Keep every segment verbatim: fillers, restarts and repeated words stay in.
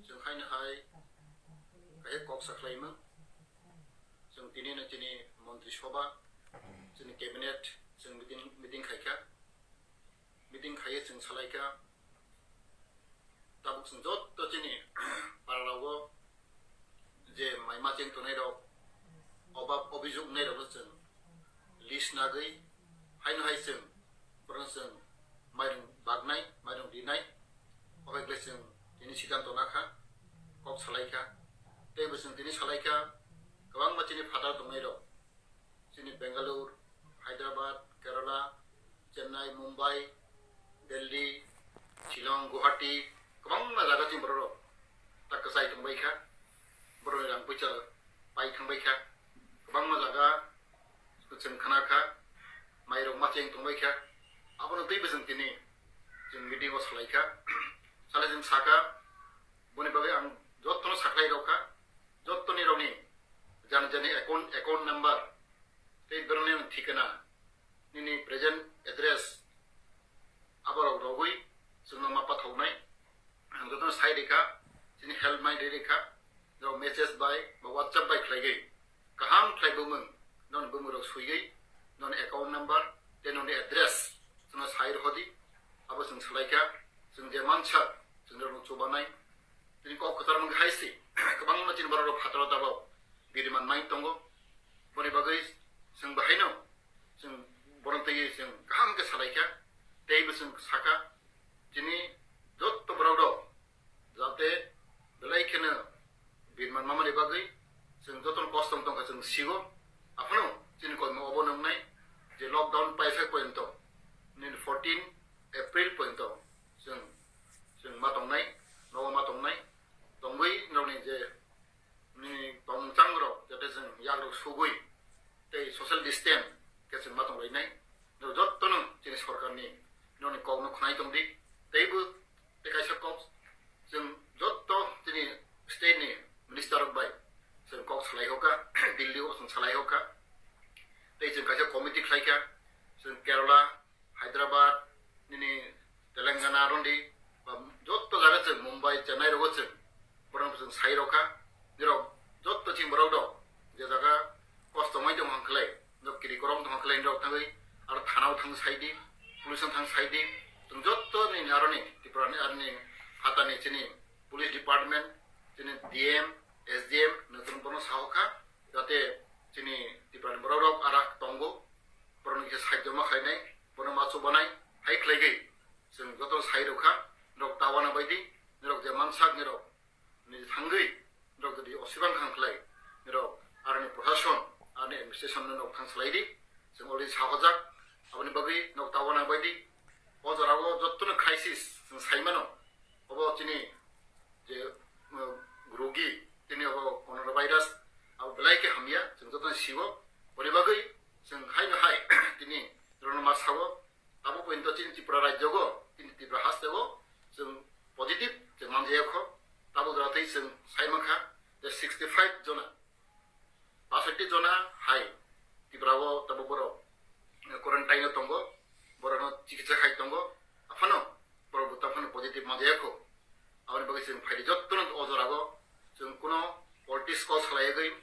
Chwng haino hai kaisa kok sa khlaimung. Chwng tini no chini montri soba, chini cabinet, chwng meeting, meeting khaikha. Meeting khaiye chwng salaikha. Tabuk chwng jotto chini para rogo je mai macheng tongnai rok, obab obijok wngnai rokno chwng list nagwi haino hai chwng borokno chwng mairung baknai, mairung rinai, obai khlai chwng tini siddhanto nakha, kok salaikha. Teibo chwng tini salaikha, kwbangma chini phataro tongnai rok, chini Bengaluru, Hyderabad, Kerala, Chennai, Mumbai, Delhi, Shillong, Guwahati, kwbangma jaga chini borok rok ta kwchai tongbaikha, borokni rang puisa pai thangbaikha, kwbangma jaga chwng khnakha, mairok macheng tongbaikha, abono twibo chwng tini chwng meeting o salaikha, salai chwng sakha, boni bagwi ang jottono sakhlai rokha, jottoni rokni jani jani account, account number tei borokni thikana, nini present address, aborok rogwi chwngno ma pathoknai. Ang jotono sai rikha, chini helpline ri rikha, rok message bai ba WhatsApp bai khlaigwi kaham khlai bumung, non bumung rok suigwi, non account number tei noni address chwngno sai rwhodi, abo chwng salaikha, chwng je mansa chwng rokno chubanai. Tini kok kwchar mung hai si kwbangma chini borok rok phataro tabok biriman mai tongo, boni bagwi chwng bahaino chwng borom twi chwng kaham khe salaikha, teibo chwng sakha, chini jotto borok rok jate belai kheno birman mamani bagwi chwng jotono kosto wng tongkha chwng sigo. Aphano chini koima obo nwngnai je lockdown paifai poyonto, nini fourteen April poyonto chwng, chwng ma tongnai, nogo ma tongnai, tongwi nokni je nini tongmung changrok jate chwng yagrok sugwi tei social distance khe chwng ma tonglainai. Norok jottono chini sorkarni noni kokno khwnai tongdi. Teibo tei kaisa kok chwng jotto chini state ni minister rok bai chwng kok salai hoka, Delhi o chwng salai hoka. Tei chwng kaisa committee khlaikha, chwng Kerala, Hyderabad, nini Telangana rondi, ba jotto jaga chwng Mumbai, Chennai rogo chwng borok chwng sai rokha. Nirok jotto chini borok rok je jaga kosto mai tong hangkhlai, nok kiri korom tong hangkhlai nirok thangwi aro thana o thang saidi, police o thang saidi, chwng jotto nini aroni Tripura ni aroni hatani chini police department, chini D M, S D M no chwng bono sahokha, jate chini Tripura ni borok rok arak tongo, borokni khe sahajyo ma khlainai, bono ma chubanai hai khlaigwi chwng joto sai rokha, norok ta uanabaidi, norok je mansak norok ni thangwi norok jodi osibang khang khlai, norok aroni proshashan, aroni administration no norok thang salaidi, chwng already sahojak, aboni bagwi norok ta uanabaidi, o jorao jottono crisis chwng saimano, obo chini je, uh, rogi, tini obo coronavirus, abo belai khe hamya, chwng jotono sio. Boni bagwi chwng haino hai tini rwno ma sao, abo pointo chini Tripura rajyogo, tini Tripura hasteo chwng positive chwng manjaya kho, tabo jora tei chwng sai mankha je sixty five jona, pasati jona hai Tripura o tabo borok quarantine o tongo, borokno chikitsa khai tongo, aphano borok bo tamo phano positive manjaya kho. Aboni bagwi chwng phaidi jottono o jorao chwng kuno politics kok salaiwi,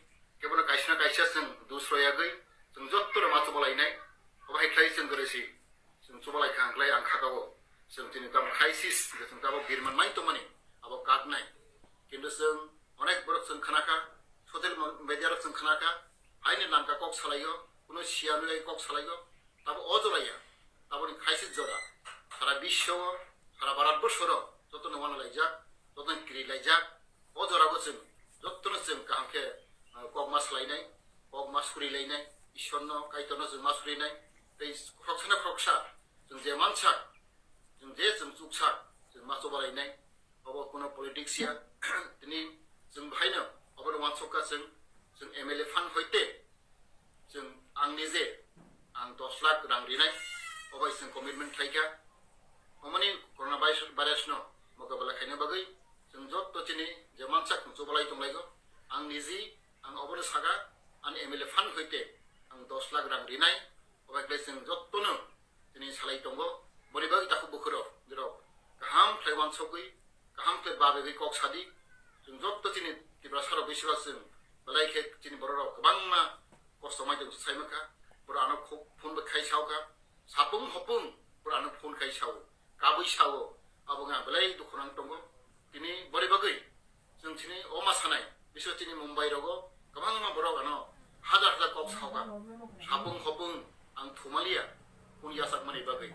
kebono kaisa na kaisa chwng dusroyagwi chwng jottono ma chubalainai. Obo hai khlai chwng gorosi chwng chubalai kha hwnkhlai ang khakao chwng chini tamo crisis hwnkhe chwng tamo birman mai tongmani abo kaknai. Kintu chwng onek borok chwng khnakha, social media rok chwng khnakha, haini langka kok salaio, kuno siya nulai kok salaio, tabo o joraya, taboni crisis jora, sara biswo, sara Bharat borsoro jotono wana laijak, jotono kiri laijak, o jorabo chwng, jotono chwng kaham khe, ah, kok ma salainai, kok ma surilainai, Ishwarno, Kaitorno chwng ma surinai, tei khoroksa na khoroksa, chwng je mansa, chwng je chwng chuksa, chwng ma chubalainai, obo kuno politics ya, tini chwng bahaino obono wansokha chwng, chwng M L A fund hoite, chwng ang nije ang dos lakh rang rinai, obai chwng commitment khlaikha. Omoni corona virus, virus no mokabela khaina bagwi chwng jotto chini je mansak chwng chubalai tonglaigo. Ang niji ang obono saga, ani M L A fund hoite ang dos lakh rang rinai, obai khlai chwng jottono tini salai tongo. Boni bagwi takhuk bukhurok, borok kaham khlai wansogwi, kaham khlai babegwi kok sadi, Chwng joto chini Tiprasa rok bisi ba chwng belai khe chini borok rok kwbangma kosto mai tong sai mankha. Borok ano khu-, phone bai khai sao kha. Sapung hopung borok ano phone khai sao. Kabui sao. Abo wngkha belai dukhu nang tongo. Tini bori bagwi chwng chini o ma sanai. Biso chini Mumbai rogo kwbangma borok ano hajar hajar kok sao kha. Sapung hopung ang thumaliya. Phone yachak mani bagwi.